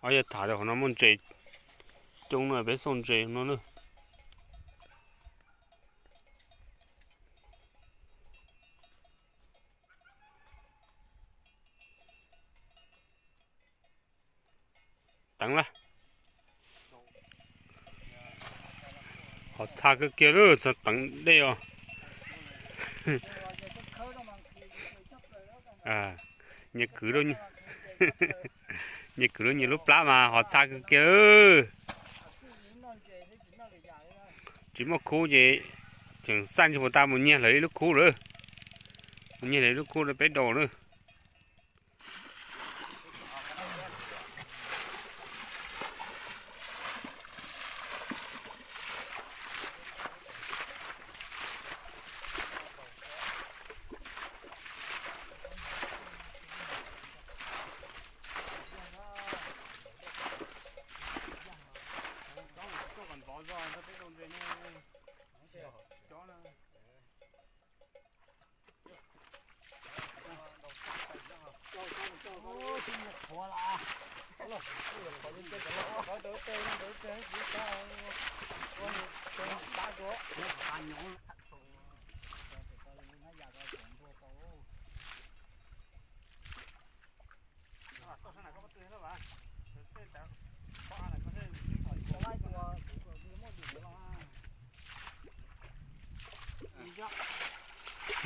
Ob yog tham rau qhov no muaj ntses coob no peb xauj ntses no na. Teev lawm. Ho txha kawg kiag lawm, txha teev dej os. Nyias kwv, nyias kwv lub nyias lub plab mas ho txha kawg kiag. Tsis muaj khub ces tseem xaj ntsis puas tas mus nyiag lawv ib lub khub lawm. Mus nyiag lawv ib lub khub rau peb daus na.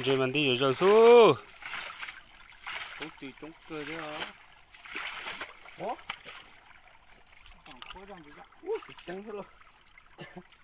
Ntses mas nti zom zaws xwb. Coob tis coob kawg thiab. Ub, tsis ceeb thiab lauj. Tsis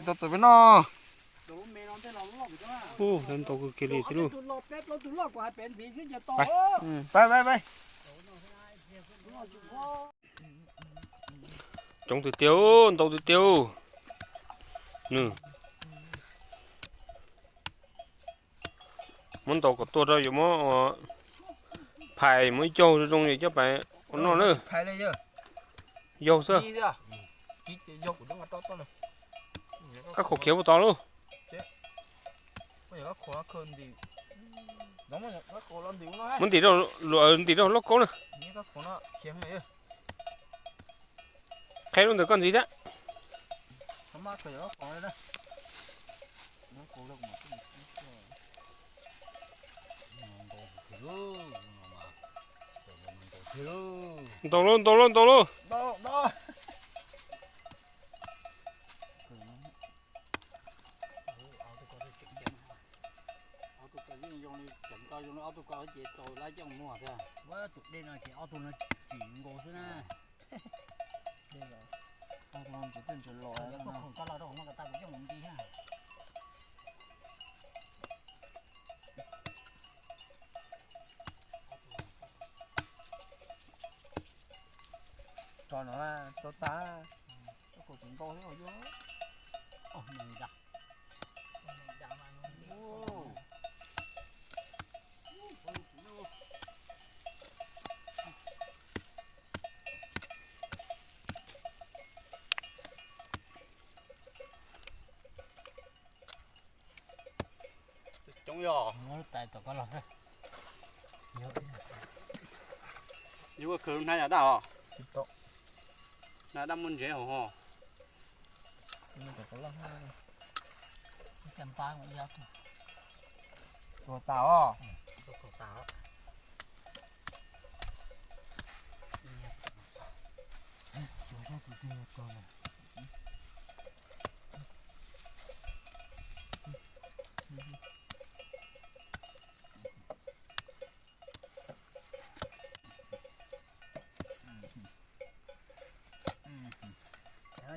tau txawm peb noj. Ub, ntau kawg kiag li xwb lauj. Peb, peb, peb. Coob tiag tiag, ntau tiag tiag. Nws muab ntaus kom tuag rau yuav muab phais muab ib caug zoo zoo es coj pais ua noj na. Yaug xwb. Kab khaum khiav puas tau lauj? Muab ntim rau, ntim rau lauj kaub na. Qheb lub ntawd koj ntxiv thiab. Ntaus lauj, ntaus lauj, ntaus lauj. Tso no, tso tas. Coob yog. Yus ua khwv hnab yam daj os. Hnab daj muaj ntsev hauv ho. Tua tas os.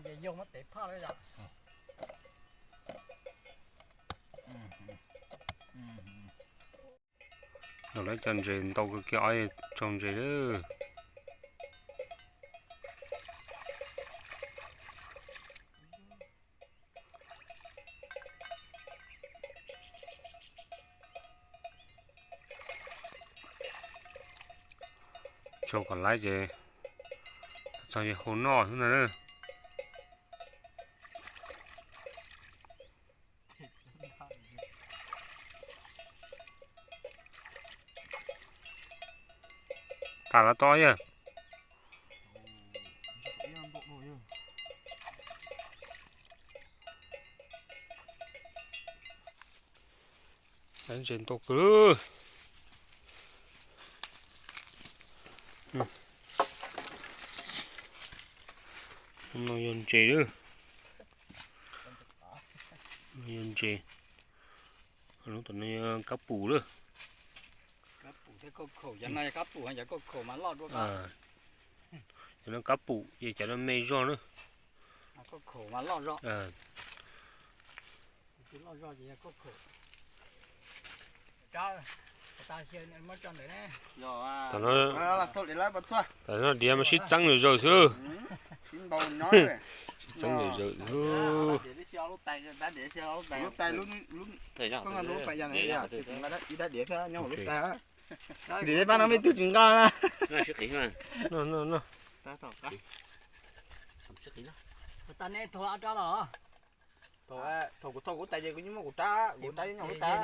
Ces yog muab tev phaj li yom. Los lawv cov ntses ntau kawg kiag, ob tsob ntses lawm. Tsau kom laiv ces txog ces hau noj xwb ntag na. Tas los tob yawg. Ntses ntau kawg. No yog ntses, yog ntses. Lub tom no yog kab pum lawm. Cov no kab pum ces cov no me zog na. Tam no diav mas sib txeeb zom zaws xwb. Sib txeeb zom zaws. Pab no me tug tsis nqa na. Thaum kuv thau kuv tais ces kuv yeej muab kuv rab, kuv rab nyob kuv tais.